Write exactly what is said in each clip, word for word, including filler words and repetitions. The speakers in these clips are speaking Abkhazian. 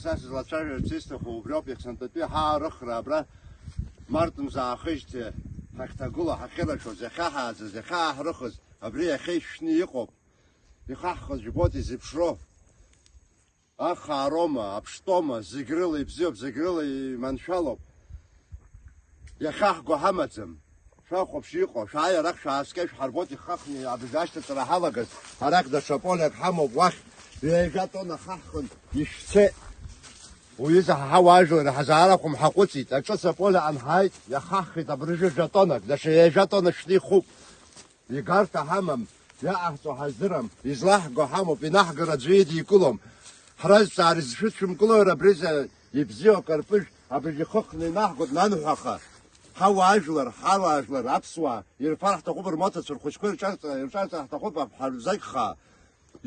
Са сызлацәажәарц исҭаху убриоуп, иахьсынтәатәи ҳаарыхра абра март мза аахижьҭеи ҳахьҭагылоу, ҳахьырацәоз, иахьаҳааӡаз, иахьааҳрыхыз, абри иахьа ишәны иҟоуп. Ихаҳхыз жәбоит изеиԥшроу. Ахаарома, аԥштәома, зегь рыла ибзиоуп, зегь рыла иманшәалоуп. Иахьаҳго ҳамаӡам. Шәахәаԥш иҟоу, шәааи арахь шәааскьа, шәҳарбоит ихахны абжа ашьҭаҵара ҳалагаз, арахь даҽа полиак ҳамоуп, уахь ҩажәа тонна хаҳхын, ишәцеит. Уҩыза ҳа ҳауаажәлар ҳазаарахәым ҳаҟәыҵит, аҿыц аполиаҟны ҳааит, иахаҳхит абыржәы жәа тоннак, даҽа ҩажәа тонна шәны ихуп. Игарҭа ҳамам, иаҟаҳҵо ҳаздырам, излаҳго ҳамоуп, инаҳгар аӡәы идикылом. Ҳразҵаар изшәыцәымкылои абри за ибзиоу акарпыжә, абыржә ихыхны инаҳго днанҳәаха? Ҳауаажәлар, ҳауаажәлар, аԥсуаа, ирфар ҳҭахуп рмоҭацәа, рхәыҷқәа ирҿарҵа-, ирҿарҵар ҳҭахуп, ҳарзақьхаа.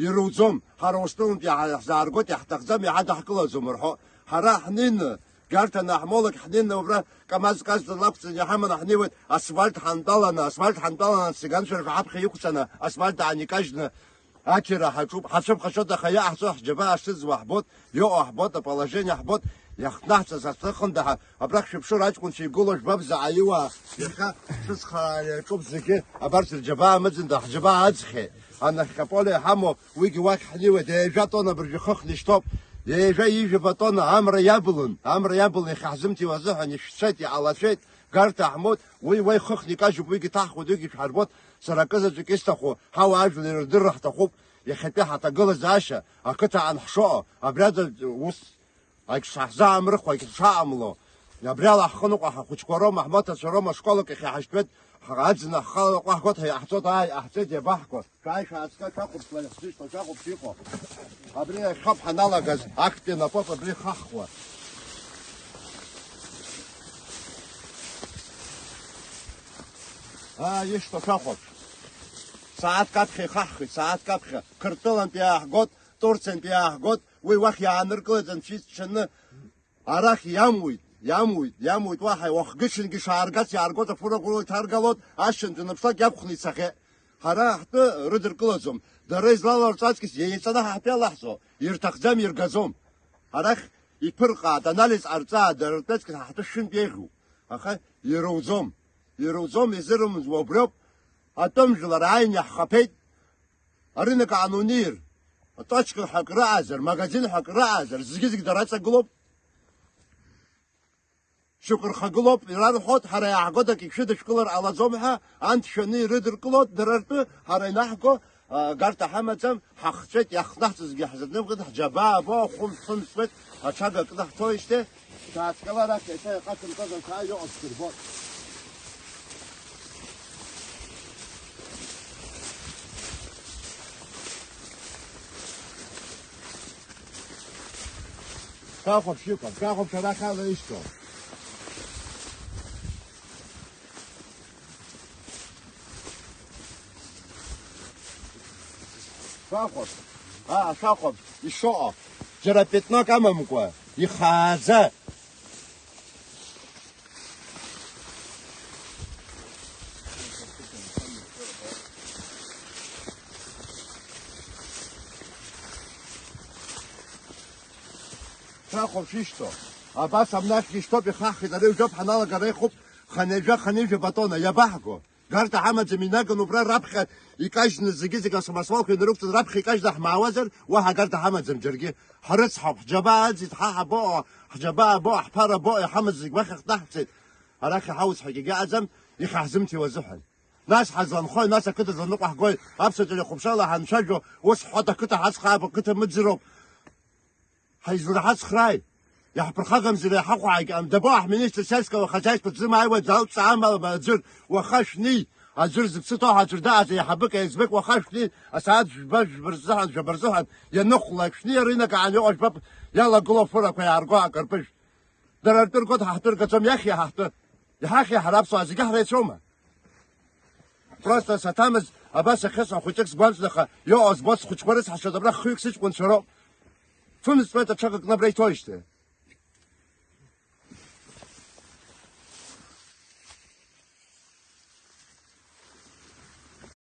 Ируӡом, ҳара Урыстәылантәи иаҳ-, иаҳзааргоит, иаҳҭахӡам, иҳадаҳкылаӡом рҳәо. Ҳара ҳнеины, Гьарҭа наҳмоулак ҳнеины убра КамАЗ-КАЗ лакәҵаны иҳаманы ҳнеиуеит, асфальт ҳантәаланы, асфальт ҳантәаланы, ациганцәа рҳәа ҳаԥхьа иқәҵаны, асфальт аанкажьны ақьра ҳаҿуп, ҳацәыԥхашьоит, аха иаҳҵо ҳџьабаа шыӡуа ҳбоит, иҟоу ҳбоит, аположение ҳбоит, иахҭнаҳҵаз аҭыхында ҳа, абрахь шәыԥшыр, аҷкәынцәа игылоу жәбап заҟа иуаа, иахьа шәыцхраара иаҿуп зегьы, абарҭ рџьабаа мыӡында ҳџьабаа аӡхьеит. Анахь аполе иҳамоу, уигьы уахь ҳнеиуеит, ҩажәа тонна абыржәы хыхны ишьҭоуп. Ҩажәа ҩажәаба тонна амра иабылын, амра иабылын, иахьаҳзымҭиуа азыҳәан ишәцәеит, иҟалацәеит, гарҭа ҳмоут, уи уа ихыхны икажьуп, уигьы ҭаҳхуеит, уигьы шәҳарбоит, сара акызаҵәык исҭаху, ҳауаажәлар ирдырра ҳҭахуп, иахьатәи ҳаҭагылазаашьа, ақыҭа анҳшоу, абри ада ус Ак шаҳзаамырхәа, ак шаамло, абри ала ҳхы ныҟәа ҳахәыҷқәа роума, ҳмоҭацәа роума, школак ахь иҳашьҭуеит, ҳа-, аӡын ҳхала ныҟәа ҳгоит ҳәа иаҳҵоит, ааи, ҟаҳҵеит, иабаҳкуа. Шәааи, шәааскьа, шәахәаԥш, шәахәаԥш иҟоу. Абри ахьхап ҳаналагаз, актәи напоуп абри ихаҳхуа. Аа, ишәҭо шәахәаԥш. Сааҭк аԥхьа ихаҳхит, сааҭк аԥхьа. Қырҭтәылантә иааҳгоит, Турциантә иааҳгоит, уи уахь иааныркылеит анцәа иҵшаны. Арахь иамуит, иамуит, иамуит, уаҳа уахгьы-ҽынгьы шааргац иааргоит, афурақәа рыла иҭаргалоит, ашьыжьымҭан аԥшлак иақәхны ицахьеит. Ҳара ҳтәы рыдыркылаӡом, дара излаларҵо аҵкыс иеиҵаны ҳа ҳтәы иалаҳҵо, ирҭахӡам, иргаӡом. Арахь иԥырҟаат, анализ ҟарҵаат, дара ртәы аҵкыс ҳа ҳтәы шәынтә еиӷьуп. Аха ируӡом, ируӡом, изырымӡуа убриоуп, атәым жәлар ааины иаҳхаԥеит. Арынок аан унеир, аточка ҳәа акы рыҟазар, магазин ҳәа акы рыҟазар, зегьы-зегь дара аҵагылоуп. Шьоук рхагылоуп, ирарҳәоит, ҳара иааҳгоит, акы шәыдышәкылар ҟалаӡом ҳәа, анҭ шәаны ирыдыркылоит, дара ртәы, ҳара инаҳго, а, гарҭа ҳамаӡам, ҳахҵәеит, иахнаҳҵазгьы ҳзырнымхеит, ҳџьабаа або, ахәы мцәымҵуеит, аҽага кны ҳҭоижьҭеи, Шәааскьала арахь, иахьа иҟасымҵаз анцәа иҟаз шәдырбоит. Шәахәаԥш иҟам, шәахәаԥш арахь ала ишьҭоу. Шәахәаԥш, аа, шәахәаԥш, ишыҟоу. Џьара пятнок амамкәа, ихааӡа. Шәахәаԥш ишьҭоу. Абас амнахьгьы ишьҭоуп, ихаҳхит, ара иужәоуп ҳаналага, ара ихуп, хынҩажәа, хынҩажәа батона, иабаҳго? Гарҭа ҳамаӡам, инаган убра раԥхьа икажьны зегьы-зегь асамосвалқәа инарықәҵаны раԥхьа икажьны ҳмаауазар, уаҳа гарҭа ҳамаӡам џьаргьы. Ҳрыцҳауп, ҳџьабаа аӡит, ҳа ҳабоуа, ҳџьабаа абоуа, ҳԥара абоуа, иҳамаз зегь уахь иахҭаҳҵеит. Арахь иҳауц ҳәагьы аӡам, ихаҳзымҭиуа азыҳәан. Нас ҳазланхои, нас ақыҭа зланыҟәаҳгои, аԥсуа телехәаԥшрала ҳанцәажәо, ус ҳҳәоит, ақыҭа ҳацхраап, ақыҭа мыӡроуп. Ҳаизлаҳацхрааи? Иаҳԥырхагамзар иаҳахәааигьы, дабоу ҳминистр сельского хозяйства дзымааиуа дзалҵаам ала аӡәыр, уаха шәни, аӡәыр зыԥсы ҭоу ҳаӡәыр даҟаҵа, еиҳабык, еиҵбык, уаха шәни, асааҭ жәба, жәба рзыҳәан, жәаба рзыҳәан, ианыхәлак шәни, арынак аан иҟоу жәбап, иалагылоу афурақәа иаарго акарпыжә. Дара ртәы ргоит, ҳа ҳтәы ргаӡом, иахьи ҳа ҳтәы. Иҳахьи ҳара аԥсуаа зегьы ҳреицәоума? Просто саҭамыз, абас ахьыҟоу хәыҷык сгәамҵны, аха иҟоу збоит, схәыҷқәа рыцҳашьоит, абра хҩык сыҷкәынцәа роуп. Фымз ҵуеит аҽага кны абра иҭоижьҭеи.